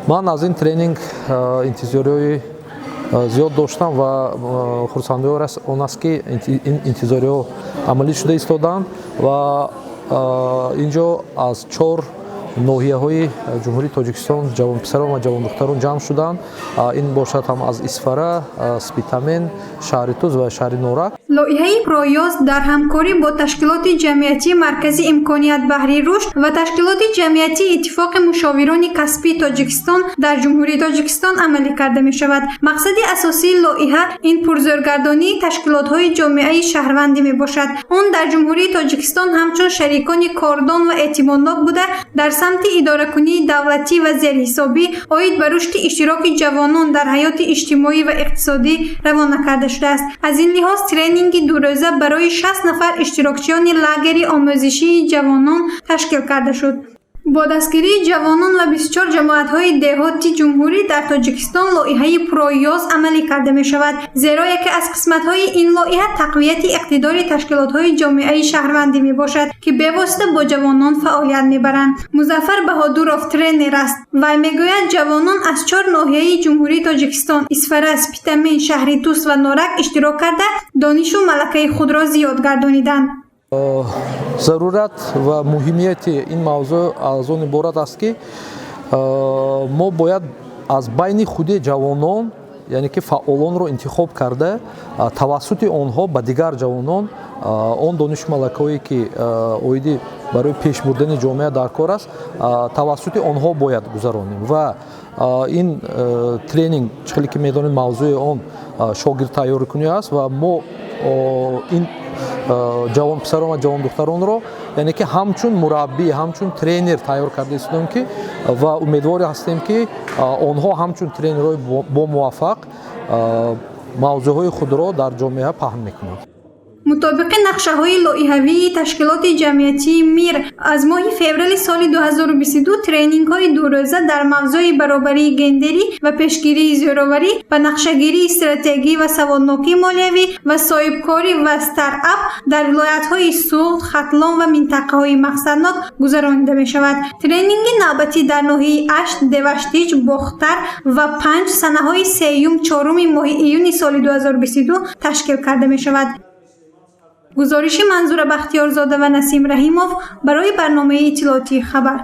Ман аз ин тренинг интизориҳои зиёд доштам ва хурсандиовар он аст, ки ин интизориҳо амалӣ шуда истодаанд ва ин ҷо аз чор ноҳияҳои Ҷумҳурии Тоҷикистон ҷавонписарон ва ҷавондухтарон ҷамъ шуданд. Ин бошад ҳам аз Исфара, Спитамен, шаҳри Тус ва шаҳри Норак. Лоиҳаи «Проёз» дар ҳамкорӣ бо ташкилоти ҷамъиятии Маркази имконият баҳри рушд ва ташкилоти ҷамъиятии Иттифоқи мушовирони касбии Тоҷикистон дар Ҷумҳурии Тоҷикистон амалӣ карда мешавад. Мақсади асосии лоиҳа ин пурзӯргардонии ташкилотҳои ҷомеаи шаҳрвандӣ мебошад. Он дар Ҷумҳурии Тоҷикистон ҳамчун шарикони кордон ва эътимоднок буда, дар самти идоракунии давлатӣ ва зерҳисобӣ оид ба рушди иштироки ҷавонон дар ҳаёти иҷтимоӣ ва иқтисодӣ равона карда шудааст. Аз ин лиҳоз тренинги дурӯза барои 60 нафар иштирокчиёни лагери омӯзишии ҷавонон ташкил карда шуд. Бо дастгирии ҷавонон ва 24 ҷамоатҳои деҳоти ҷумҳурӣ дар Тоҷикистон лоиҳаи «Проёз» амалӣ карда мешавад, зеро яке аз қисматҳои ин лоиҳа тақвияти иқтидори ташкилотҳои ҷомеаи шаҳрвандӣ мебошад, ки бевосита бо ҷавонон фаъолият мебаранд. Музаффар Баҳодуров тренер аст. Вай мегӯяд, ҷавонон аз чор ноҳияи Ҷумҳурии Тоҷикистон: Исфара, Спитамен, шаҳри Тус ва Норак иштирок карда, донишу малакаи худро зиёд гардониданд. Зарурат ва муҳимияти ин мавзӯъ аз он иборат аст, ки мо бояд аз байни худи ҷавонон, яъне ки фаъолонро интихоб карда, тавассути онҳо ба дигар ҷавонон он донишу малакаҳое, ки оиди барои пеш бурдани ҷомеа дар кор аст, тавассути онҳо бояд гузаронем. Ва ин тренинг, чӣ хеле ки медонед, мавзӯи он шогирд тайёркунӣ аст ва мо ин ҷавонписарон ва ҷавондухтаронро, яъне ки ҳамчун мураббӣ, ҳамчун тренер тайёр карда истодем, ки ва умедворе ҳастем, ки онҳо ҳамчун тренерҳои бомуваффақ мавзӯъҳои худро дар ҷомеа паҳн мекунанд. Мутобиқи нақшаҳои лоиҳавии ташкилоти ҷамъиятии «Мир», аз моҳи феврали соли 2022 тренингҳои дурӯза дар мавзӯи баробарии гендерӣ ва пешгирии зӯроварӣ ба нақшагирии стратегӣ ва саводнокии молиявӣ ва соҳибкорӣ ва стартап дар вилоятҳои Суғд, Хатлон ва минтақаҳои мақсаднок гузаронида мешавад. Тренинги навбатӣ дар ноҳияи Ашт, Деваштич, Бохтар ва Панҷ санаҳои сеюм, чоруми моҳи июни соли 2022 ташкил карда мешавад. Гузориши Манзура Бахтиёрзода ва Насим Раҳимов барои барномаи иттилоотии «Хабар».